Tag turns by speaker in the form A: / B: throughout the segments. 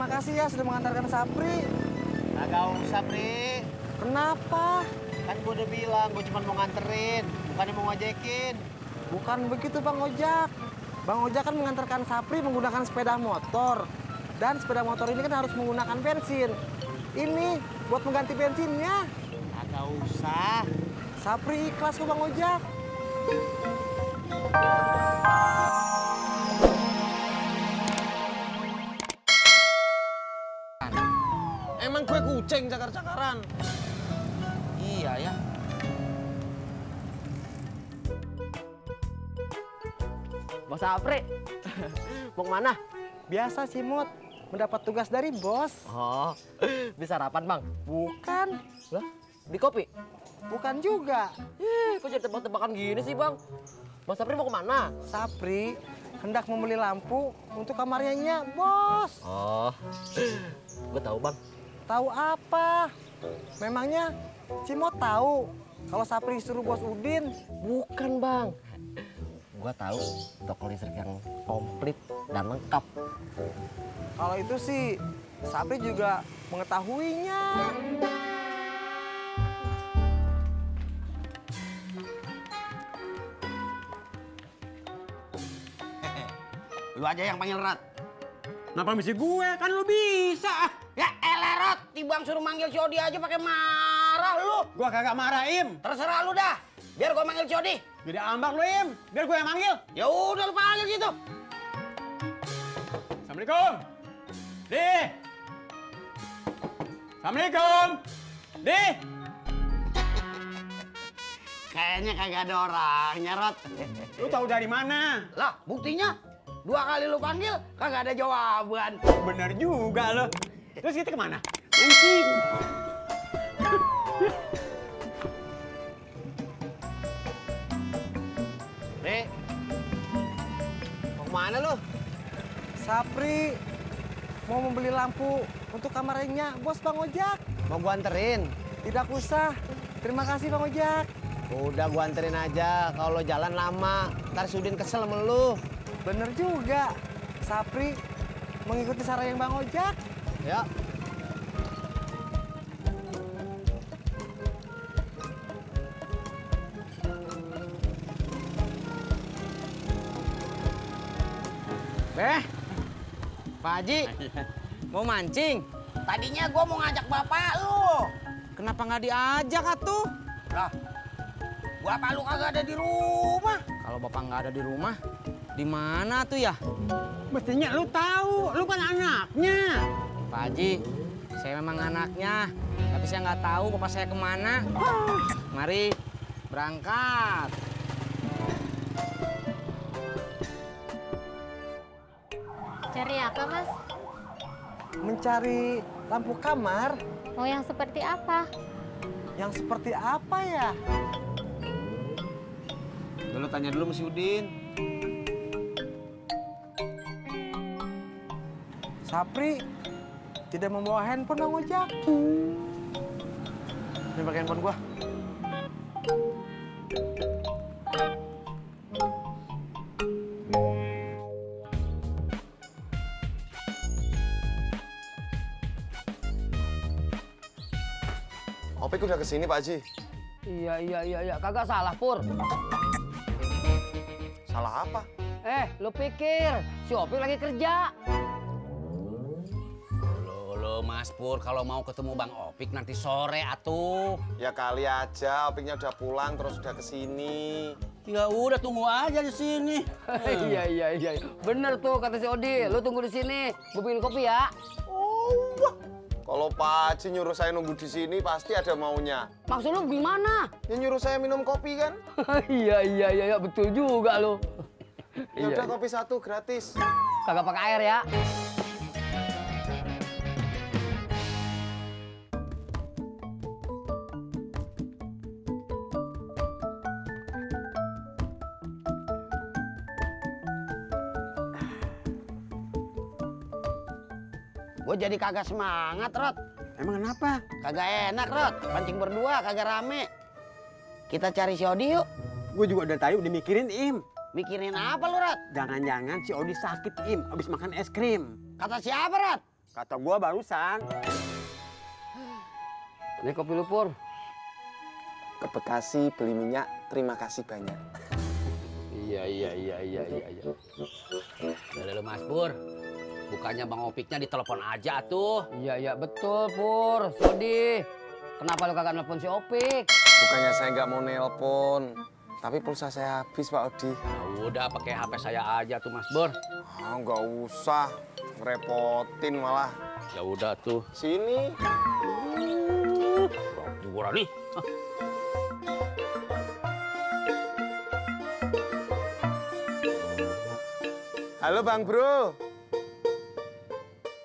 A: Terima kasih ya sudah mengantarkan Sapri.
B: Agak usah, Pri.
A: Kenapa?
B: Kan gue udah bilang, gue cuma mau nganterin, bukannya mau ngojekin.
A: Bukan begitu Bang Ojak. Bang Ojak kan mengantarkan Sapri menggunakan sepeda motor. Dan sepeda motor ini kan harus menggunakan bensin. Ini buat mengganti bensinnya.
B: Agak usah.
A: Sapri ikhlas kok Bang Ojak.
C: Emang gue kucing cakar-cakaran? Iya ya.
A: Bos Sapri, mau kemana? Biasa sih Mut, mendapat tugas dari bos.
C: Oh, bisa sarapan bang?
A: Bukan,
C: Lah, di kopi?
A: bukan juga.
C: Kok jadi tebak-tebakan gini sih bang? Bang Sapri mau kemana?
A: Sapri hendak membeli lampu untuk kamarnya Nya, bos.
C: Oh, gue tahu bang.
A: Tahu apa? Memangnya Cimot tahu kalau Sapri disuruh bos Udin?
C: Bukan bang. Gue tahu toko listrik yang komplit dan lengkap.
A: Kalau itu sih Sapri juga mengetahuinya.
B: Lu aja yang panggil Rat.
D: Kenapa mesti gue? Kan lu bisa.
B: Ya elah Rat, Tibang suruh manggil si Odi aja pakai marah lu.
D: Gua kagak marah, Im.
B: Terserah lu dah. Biar gua manggil si Odi.
D: Gede ambak lu, Im. Biar gue yang manggil.
B: Ya udah lu panggil gitu.
D: Assalamualaikum. Di. Assalamualaikum. Di.
B: Kayaknya kagak ada orangnya, Rat.
D: Lu tahu dari mana?
B: Lah, buktinya 2 kali lu panggil kagak ada jawaban.
D: Bener juga lo. Terus kita kemana? Mancing.
B: Nek, mau kemana lu?
A: Sapri mau membeli lampu untuk kamarnya Nya, bos Bang Ojak.
B: Mau gua anterin?
A: Tidak usah. Terima kasih Bang Ojak.
B: Udah gua anterin aja, kalau jalan lama, ntar si Udin kesel sama lu.
A: Bener juga. Sapri mengikuti saran yang Bang Ojak.
B: Ya.
C: Pak Haji, mau mancing?
B: Tadinya gua mau ngajak bapak lu.
C: Kenapa nggak diajak atuh?
B: Lah, bapak lu kagak ada di rumah.
C: Kalau bapak nggak ada di rumah, di mana tuh ya?
D: Mestinya lu tahu. Lu kan anaknya.
C: Pak Haji, saya memang anaknya, tapi saya nggak tahu bapak saya kemana. Mari berangkat.
E: Cari apa, Mas?
A: Mencari lampu kamar.
E: Mau yang seperti apa?
A: Yang seperti apa ya?
B: Lu tanya dulu sama si Udin.
A: Sapri tidak membawa handphone Bang Ojak. Ini pakai handphone gua.
F: Opik udah kesini Pak Haji.
G: Iya. Kagak salah, Pur.
F: Salah apa?
G: Lu pikir si Opik lagi kerja?
B: Lo Mas Pur, kalau mau ketemu Bang Opik nanti sore atuh.
F: Ya kali aja Opiknya udah pulang terus udah kesini.
B: Ya udah tunggu aja di sini.
G: Iya. Bener tuh kata si Odi. Lu tunggu di sini. Gue bikin kopi ya.
F: Oh, wah. Kalau Pak Haji nyuruh saya nunggu di sini pasti ada maunya.
G: Maksud lu gimana?
F: Ya nyuruh saya minum kopi kan?
G: Iya, betul juga lu.
F: Ya udah kopi 1 gratis.
G: Kagak pakai air ya.
B: Gue jadi kagak semangat, Rot.
D: Emang kenapa?
B: Kagak enak, Rot. Pancing berdua kagak rame. Kita cari si Odi yuk.
D: Gue juga udah tadi udah mikirin, Im.
B: Mikirin apa lu, Rot?
D: Jangan-jangan si Odi sakit, Im. Abis makan es krim.
B: Kata siapa, Rot?
D: Kata gua barusan.
G: Ini kopi lu, Pur.
F: Ke Bekasi beli minyak, terima kasih banyak.
G: Iya. Udah lu, Mas Pur. Bukannya Bang Opiknya ditelepon aja tuh. Iya, betul, Pur. Sodi. Kenapa lu kagak nelpon si Opik?
F: Bukannya saya nggak mau nelpon, tapi pulsa saya habis, Pak Odi.
G: Ya udah, pakai HP saya aja tuh, Mas Pur.
F: Ah, nggak usah, ngerepotin malah.
G: Ya udah tuh.
F: Sini.
G: Pura nih.
F: Halo Bang Bro.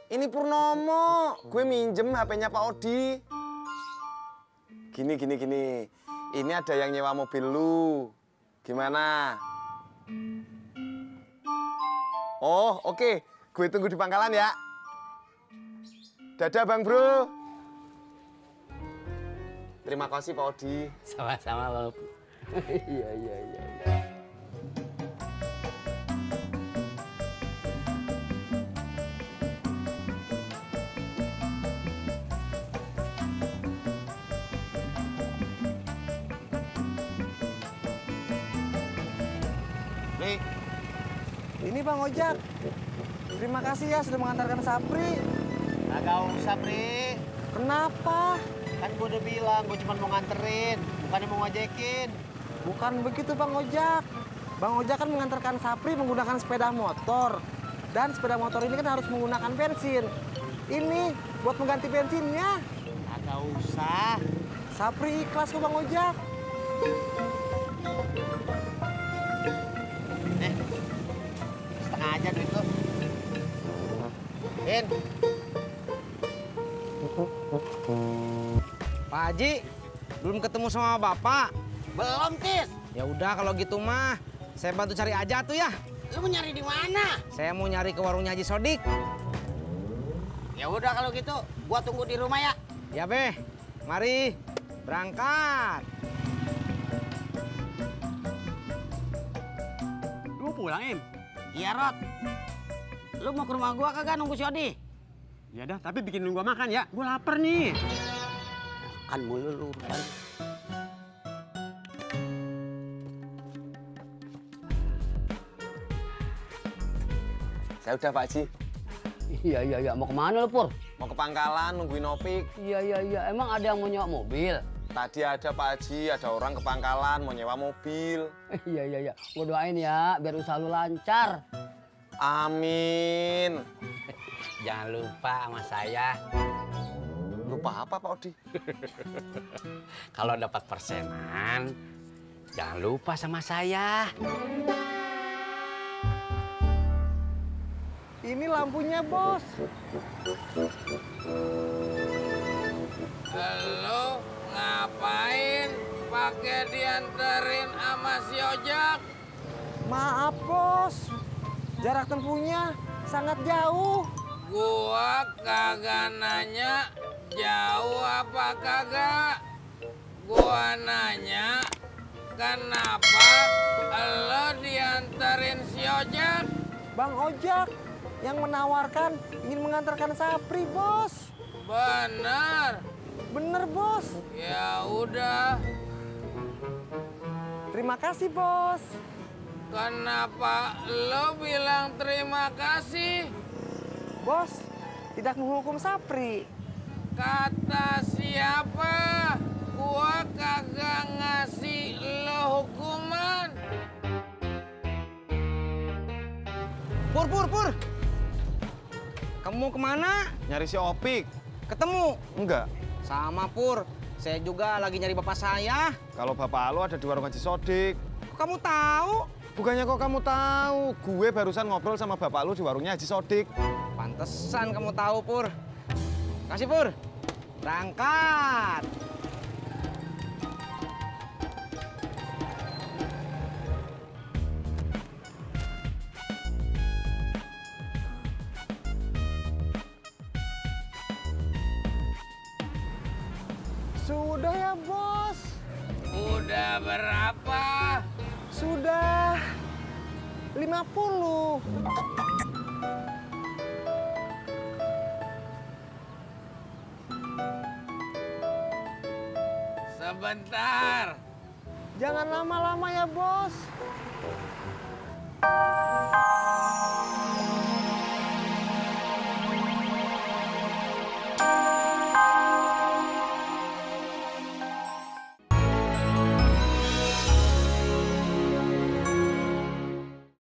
F: Ini Purnomo. Gue minjem HP-nya Pak Odi. Gini. Ini ada yang nyewa mobil lu. Gimana? Oh, oke. Gue tunggu di pangkalan ya. Dadah Bang Bro. Terima kasih Pak Odi.
G: Sama-sama, Bang. Iya.
A: Nih, ini Bang Ojak. Terima kasih ya sudah mengantarkan Sapri.
B: Agak usah, Pri.
A: Kenapa?
B: Kan gue udah bilang, gue cuma mau nganterin, bukannya mau ngojekin.
A: Bukan begitu Bang Ojak. Bang Ojak kan mengantarkan Sapri menggunakan sepeda motor. Dan sepeda motor ini kan harus menggunakan bensin. Ini buat mengganti bensinnya.
B: Agak usah.
A: Sapri ikhlas kok Bang Ojak.
B: Nih, setengah aja duit lo. In.
C: Pak Haji, belum ketemu sama Bapak.
B: Belum, Tis.
C: Ya udah kalau gitu mah, saya bantu cari aja tuh ya.
B: Lu mau nyari di mana?
C: Saya mau nyari ke warungnya Haji Sodik.
B: Ya udah kalau gitu, gua tunggu di rumah ya.
C: Ya Be, mari berangkat.
D: Lu pulang, Im?
B: Iya, Rod. Lu mau ke rumah gua kagak nunggu si Odi?
D: Ya dah, tapi bikin lu gua makan ya. Gua lapar nih.
B: Kan mulu lu.
F: Saya udah Pak Haji.
G: Iya. Mau kemana lu, Pur?
F: Mau ke pangkalan nungguin Opik.
G: Iya. Emang ada yang mau nyewa mobil?
F: Tadi ada Pak Haji, ada orang ke pangkalan mau nyewa mobil.
G: Iya. Gua doain ya, biar usaha lu lancar.
F: Amin.
G: Jangan lupa sama saya.
F: Lupa apa Pak Odi?
G: Kalau dapat persenan, jangan lupa sama saya.
A: Ini lampunya, Bos.
H: Lo ngapain pakai dianterin sama si Ojak?
A: Maaf, Bos. Jarak tempuhnya sangat jauh.
H: Gua kagak nanya jauh apa kagak. Gua nanya kenapa lo dianterin si Ojak?
A: Bang Ojak yang menawarkan ingin mengantarkan Sapri, Bos.
H: Bener.
A: Bener, Bos.
H: Ya udah.
A: Terima kasih, Bos.
H: Kenapa lo bilang terima kasih?
A: Bos, tidak menghukum Sapri.
H: Kata siapa? Gua kagak ngasih lo hukuman.
C: Pur. Kamu mau kemana?
F: Nyari si Opik.
C: Ketemu?
F: Enggak.
C: Sama Pur, saya juga lagi nyari bapak saya.
F: Kalau bapak lu ada di warung Haji Sodik.
C: Kok kamu tahu?
F: Bukannya kok kamu tahu, gue barusan ngobrol sama bapak lu di warungnya Haji Sodik.
C: Pantesan kamu tahu, Pur. Kasih, Pur. Berangkat.
A: Sudah ya, Bos.
H: Udah berapa?
A: Sudah 50.
H: Sebentar.
A: Jangan lama-lama ya, Bos.